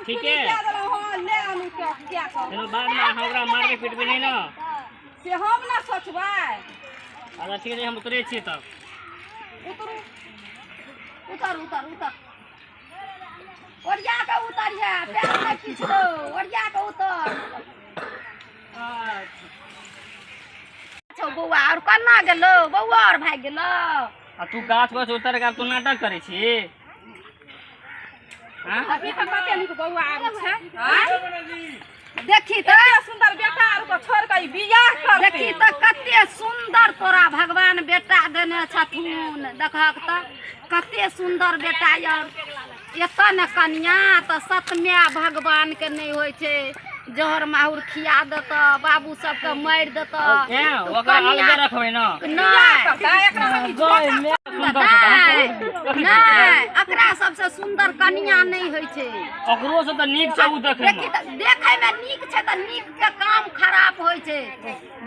हम ठीक फ्री है। कए देलहुँ हँ, ले आनू कए कए कऽ। फेरो बादमे अहाँ ओकरा मारबै पीटबै नहि ने? से हम ने सोचबै। अच्छा ठीक छै, हम उतरै छियै तब। उतरू। उतर उतर उतर, ओरिया के उतरिहे, पैर नहि पिछलो, ओरिया के उतर। छौ बौआ और केना गेलो? बौआ और भागि गेलो। आ तू गाछ पर से उतर के आब तू नाटक करै छी? हाँ? अभी तऽ कते नीक बौआ आर छै, आँय? देखी तऽ एते सुन्दर बेटा आर के छोड़ कऽ ई बियाह करतै। देखी तऽ कते सुन्दर तोरा भगवान बेटा देने छथुन। देखहक तऽ कते सुन्दर बेटा यऽ। एतऽ ने कनिया तऽ सतम्य भगवानके नहि होइ छै। जहर माहुर खिया देतऽ, बाबू सबके मारि देतऽ। ए, ओकरा अलगे रखबै ने? नहि। करतै एकरा हम ई झोंटा। सुन्दर छै तऽ नहि नहि, एकरा सबसे सुन्दर कनिया नहि होइ छै। ओकरो से तऽ नीक छै ओ देखै देखी मे। तऽ देखैमे नीक छै तऽ नीक के काम खराब होइ छै,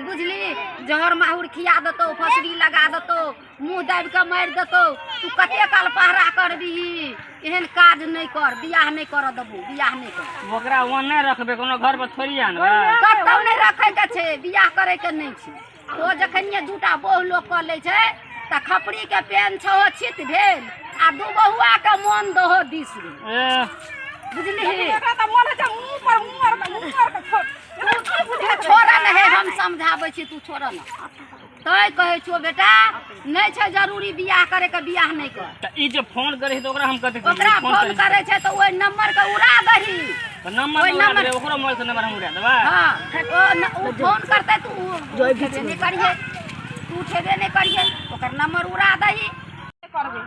बुझली? जहर माहुर खिया देतौ, फसरी लगा देतौ, मुँह दाबि कऽ मारि देतौ। तू कते काल पहरा करबिही? एहन काज नहि कर। बियाह नहि करऽ देबू, बियाह नहि कर। ओकरा ओने रखबै, कोनो घर पर थोड़ी आनबै। कतौ नहि रखैके छै, बियाह करैके नहि छै। ओ जखनिये दूटा बहु लोक कऽ लै छै तऽ खपड़ीके पेन छहो छित भेल आ दू बहुआके मोन दहो दिस भेल। ए, बुझलिही? एकरा तऽ मोन होइ छै मुँह पर मुँह आर के मुँह आर के छोड़। एकरा की बुझै? तू छोड़ ने हे, हम समझाबै छी, तू छोड़ ने। तैं कहै छियौ बेटा, नहि छै जरूरी बियाह करैके, बियाह नहि कर। तऽ ई जे फोन करै छै तऽ ओकरा हम कथी कहियै? ओकरा फोन फोन करै छै करै छै तऽ ओहि नम्बरके उड़ा दही। तऽ नंबर ओहि उड़ा नंबर- देबै? ओकरो मोबाइल से नंबर हम उड़ा देबै? हँ, ओ ओ फोन करतै तऽ ओ उठेबे नहि करिहे, तू उठेबे नहि करिहे, ओकर नम्बर उड़ा दही। करबै।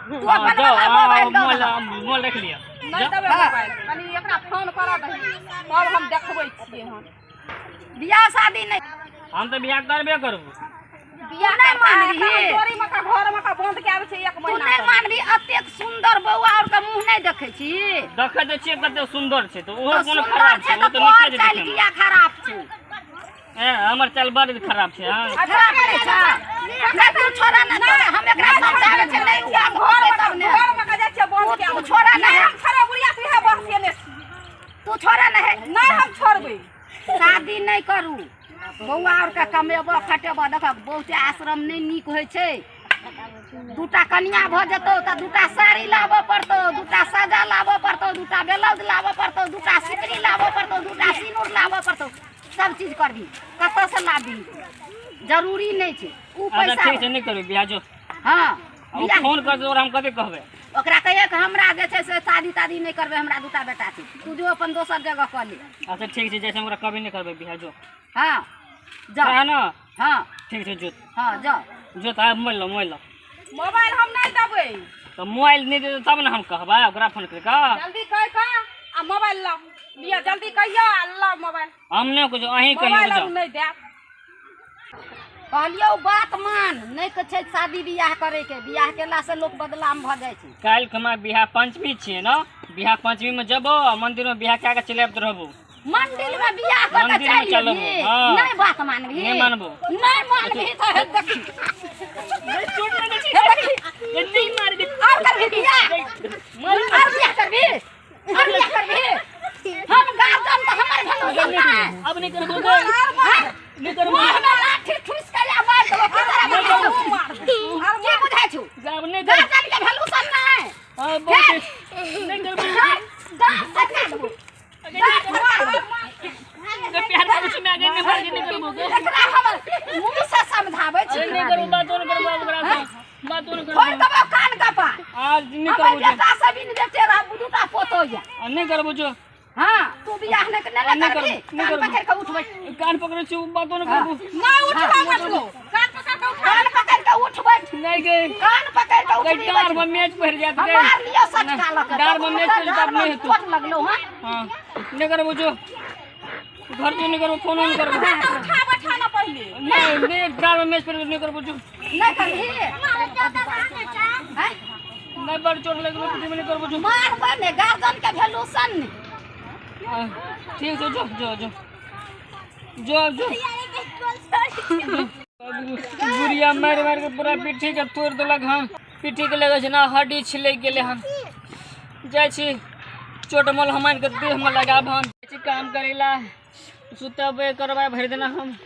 तू हँ, अपन जाउ वाला हँ, मोबाइल दऽ मोबाइल दहक। मोबाइल राखि लिअ। नहि देबै मोबाइल, कनि एकरा फोन करऽ दही तब हम देखबै छियै हम। बियाह शादी नहि। हम तऽ बियाह करबे करबो। बियाह नहि मानबही? चोरी मे का घर मे का बंद कए दै छै एक तू महीना नहि तक। मानबही? एतेक सुन्दर बौआ और के मुँह नहि देखै छी? देखै तऽ छियै कते सुन्दर छै, तऽ ओहो तऽ कोनो सुन्दर खराब छै छै? ओ तऽ तऽ नीके तोहर छै चालि देखैमे। किया खराब छै? ए, हमर चाल बड़ खराब छै, हँ? खराब नहि छै। नहि, तू छोड़ा ने, तोरा हम एकरा समझाबै छै, नहि ओ घर तब ने घर मे का जाइ छियै बंद तू कए तू दै। छोड़ा ने। नहि हम छोड़बै, बुढ़िया से इएह बहस केने छी। तू छोड़ा ने हे। नहि हम छोड़बै। शादी नहि करू। बौआ और के कमेबो खटेबो। देखक, बहुते आश्रम नहि नीक होइ छै। दूटा कनिया भऽ जेतौ तऽ दूटा साड़ी लाबऽ पड़तौ, दूटा साजा लाबऽ पड़तौ, दूटा ब्लाउज लाबऽ पड़तौ, दूटा सिकरी लाबऽ पड़तौ, दूटा सिनूर लाबऽ पड़तौ। सब चीज करबही, कतऽसँ लाबही? जरूरी नहि छै ओ अच्छा पैसा। ठीक छै, नहि करबै बियाह, जो। हँ। आ ओ बियाह फोन करतै ओकरा हम कथी कहबै? ओकरा कहिए कि हमरा जे छै से शादी तादी नहि करबै, हमरा दूटा बेटा छै, तू जो अपन दोसर जगह कऽ ले। अच्छा ठीक छै, जैसे हम ओकरा कभी नहि करबै बियाह, जो। हँ, जाओ। सएह ने? हँ। ठीक छै, जो। हँ, जाओ। जो तऽ आब मोबाइल लो, मोबाइल लो। मोबाइल हम नहि देबै। तऽ मोबाइल नहि देतै तब ने हम कहबै ओकरा फोन करि कऽ। जल्दी कहि कऽ आ मोबाइल लाउ, लिअ, जल्दी कहियौ आ लाउ मोबाइल। हम नहि कुछो, अहीं कहियौ। मोबाइल जाउ। आर नहि देब। कहलियौ बात मान, नहि के छै शादी बियाह करैके। बियाह केलासँ लोक बदनाम भऽ जाइ छै। काल्हि खमा बियाह पंचमी छियै ने, बियाह पंचमी मे जेबो आ मंदिर मे बियाह कए के चलि आबैत रहबो। मंदिर में बियाह कऽ के मंदिर में चलि चलबो, एबही? हाँ। नहि बात मानबही? नहि मानबो। नहि मानबही तऽ हे देखी, हे देखी। नहीं मारबी। और करबही बियाह? और बियाह करबही? और बियाह करबही? हम गार्जियन तऽ हमर भेलौ नहि। अब नहीं करबो। हाँ? नहीं करबो। मुँह में लाठी ठुसि के या मारि देबो। की तोरा बुझाइ छौ? की बुझाइ छौ? अब नहीं कर। गार्जियन के भेलू सन नहि। हाँ, बहुत नहीं करबो। दाँत से काटबो, दाँत से काटबो। प्यार करू छी, मैं आगे नहीं मारगे, नहीं करबो। एकरा हम मुँह से समझाबै छी। अरे नहीं करबो, बातो नहीं करबो ओकरा से, बातो नहीं फोड़ करबो। देबो कान कपा। आज नहीं हमर करबो जो। बेटा सब इन बेटे रह, दूटा पोतो या। आ, नहीं करबो जो। हाँ, तू बियाह नहि नहि नहि करबही? करबो, नहि कान करबो। पकड़ि कऽ उठबै। कान पकड़ै छी, बातो नहीं करबो। नहि उठबा बैठलो, कान पकड़ कऽ उठा। कान पकड़ि कऽ उठबै। नहीं गई। कान पकड़ि कऽ गई उठबी। डार में मैच पड़ जात हम गई। मार लियो सटका लऽ कऽ। डार में मैच पड़ जात, नहीं हेतौ। चोट लगलो। हँ। हाँ, नहीं करबो जो, घर जो नहीं करबो, फोनो नहीं करबो। उठा बैठा ना पहिले। नहीं नहीं, डार में मैच पड़, नहीं करबो जो। नहि करबही? हैं? नहीं, बड़ चोट लग गेलो पीठी में, नहीं करबो जो। मारबै ने, गार्जियन के भेलू सन ने। हाँ, ठीक छै, जो जो जो जो जो। गुड़िया मारि मारि के पूरा पीठी के तोड़ि देलक हन। पीठी के लगै छै ने हड्डी छिलकि गेलै हन। जाइ छी चोट मल हम आनि के देह में लगाब हम। छी काम करेला सुतबे करबै भरि दिना हम।